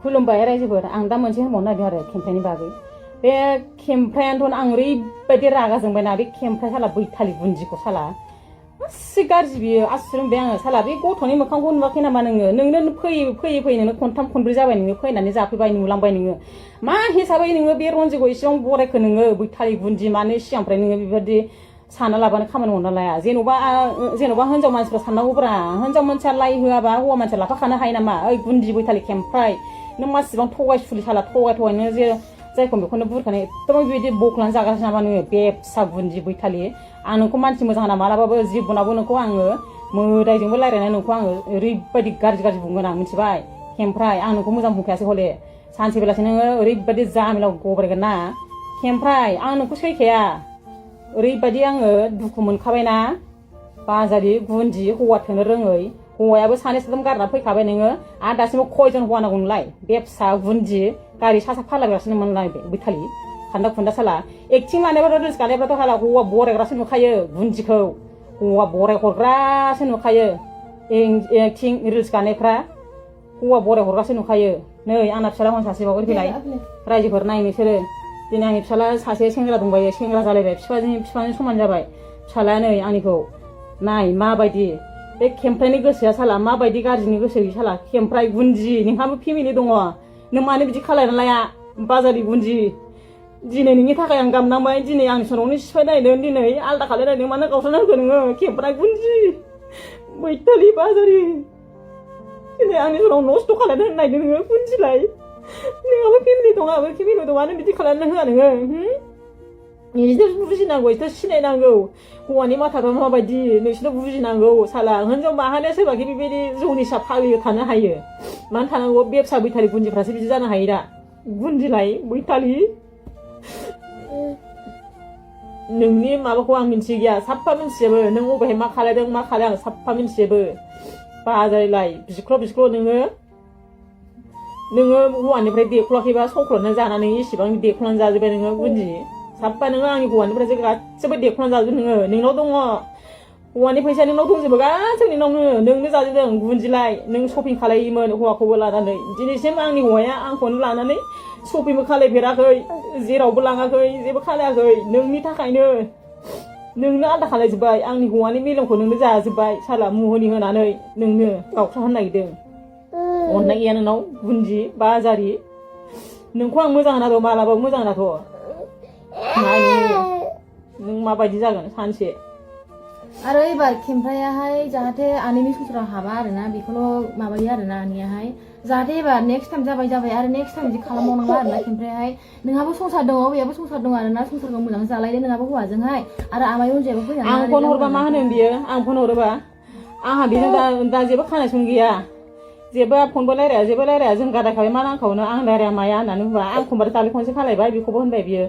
खुलुमबाय रायजोफोर आं दा मोनसे होनबावनो नागिरदों आरो केमफ्राइनि बागै बे केमफ्रायानोथ' आं ओरैबायदि रागा जोंबायना बे केमफ्राय साला बैथालि बुन्दिखौ साला मासे गाज्रि बियो आसुर मोनबाय आङो साला बे गथ'नि मोखांखौ नुवाखै नामा नोंनो फैयै नोङो खनथाम खनब्रै जाबाय नोङो फैनानै जाफैबाय नुलांबाय नोङो मा हिसाबै नोङो बे रन्जिखौ इसेबां बरायखो नोङो बैथालि बुन्दि मानो सिगांनिफ्राय नोङो बेबायदि सानना लाबानो खामानि मावना लाया जेन'बा हिनजाव मानसिफ्रा साननांगौब्रा हिनजाव मानसिया लाइ होआबा हौवा मानसिया लाफाखानो हायो नामा ओइ गुन्दि बैथालि केमफ्राय नों मासिबां थगायसुलि साला थगाय नों जे जायखौ बेखौनो बुरखानाय एकदम बेबायदि बख्लानानै जागासिनो नामा नोङो बे फिसा गुन्दि बैथालि आं नोंखौ मानसि मोजां होना मालाबाबो जिबनावबो नोंखौ आङो मोदायजोंबो रायज्लायनानै नोंखौ आङो ओरैबायदि गाज्रि बुंगोन आं मिथिबाय केमफ्राय आं नोंखौ मोजां बुंखायासै हले सानसे बेलासि नोङो ओरैबायदि जामेलाव गब्रायगोन ना केमफ्राय आं नोंखौ सैखाया ओरैबायदि आङो दुखु मोनखाबायना बाजारि गुन्दि हौवा थोनो रोङै हौवायाबो सानै साथाम गारना फैखाबाय नोङो आरो दासिमबो खयजन हौवा नांगौ नोंलाय बे फिसा गुन्दि गारि सा फालायगासिनो मोनलाय बे बैथालि खान्दा खुन्दा साला एक्टिं लानायफ्राथ' रिल्स गानायफ्राथ' हाला हौवा बरायग्रासो नुखायो गुन्दिखौ हौवा बराय हरग्रासो नुखायो एक्टिं रिल्स गानायफ्रा हौवा बराय हरग्रासो नुखायो नै आंना फिसाला हन सासेबाव फैलाय रायजोफोर नाय नोंसोरो दिनै आंनि फिसाला सासे सेंग्रा दंबायो सेंग्रा जालायबाय बिफाजों समान जाबाय फिसालाया नै आंनिखौ नाय माबायदि बे केमफ्रायनि गोसोआ साला माबायदि गाज्रिनि गोसो साला केमफ्राय गुन्दि नोंहाबो फेमिलि दङ नों मानो बिदि खालायना लाया बाजारि गुन्दि दिनै नोंनि थाखाय आं गामनांबाय दिनै आंनि सनावनो सिफाय नायदों दिनै आलदा खालायनायदों मानो गावस्रानांगौ नोङो केमफ्राय गुन्दि बैथालि बाजारि दिनै आंनि सनाव नस्थ' खालायनो नायदों नोङो गुन्दिलाय नोंहाबो फेमिलि दं आंहाबो फेमिलि दं मानो बिदि खालामना होआ नोङो नोंसोर बुजिनांगौ नोंसोर सिनायनांगौ हौवानि माथाफ्रा माबायदि नोंसोर बुजिनांगौ साला हिनजाव माहारिया सोरबाखि बेबायदि जौनिसा फालियो थानो हायो मानो थानांगौ बे फिसा बैथालि गुन्दिफ्रासो बिदि जानो हायो दा गुन्दिलाय बैथालि नोंनि माबाखौ आं मिन्थिया साफा मिन्थिजोबो नों अबेहाय मा खालायदों मा खालाय आं साफा मिन्थिजोबो बाजारिलाय बिख्ल' नोङो हौवानिफ्राय देख्लाखैबा सख्ल'नो जानानै इसेबां देख्ल'नानै जाजोब्बाय नोङो गुन्दि साफा नोङो आंनि हौवानिफ्रायसो गासिबो देख्ल'नानै जाजोबो नोंनाव दङ हौवानि फैसा नोंनाव दंजोबो गासैबो नोंनो जाजोबदों गुन्दिलाय नों शपिं खालायोमोन हौवाखौबो लानानै दिनैसिम आंनि हौवाया आंखौनो लानानै शपिंबो खालायफेराखै जेरावबो लाङाखै जेबो खालायाखै नोंनि थाखायनो नोंनो आलदा खालायजोब्बाय आंनि हौवानि मेलेमखौ नोंनो जाजोब्बाय साला मुहुनि होनानै नोंनो गावस्रा होनो नागिरदों अननाय गैया नोंनाव गुन्दि बाजारि नोंखौ आं मोजां होनाथ' मालाबाबो मोजां होनाथ' नों माबायदि जागोन सानसे आरो एबार केमफ्रायाहाय जाहाथे आनैनि संसाराव हाबा आरोना बेखौल' माबायो आरोना आनैयाहाय जाहाथे एबार नेक्स्ट टाइम जाबाय आरो नेक्स्ट टाइम बिदि खालामबावनांला आरोना केमफ्रायाहाय नोंहाबो संसार दङ बेयाबो संसार दङ आरोना संसारखौ मोजां जालायदो नोंहाबो हौवाजोंहाय आरो आमाय अनजायाबो फैनानै आं फन हरबा मा होनो बियो आं फन हरोबा आंहा बेजों दा जेबो खानायसन गैया जेबो फनबो रायलाया जेबो रायलाया जों गादायखाबाय मा नांखावनो आं रायलाया माया होननानै बुंबा आं खनबा दाखालि खनसे खालायबाय बेखौबो होनबाय बियो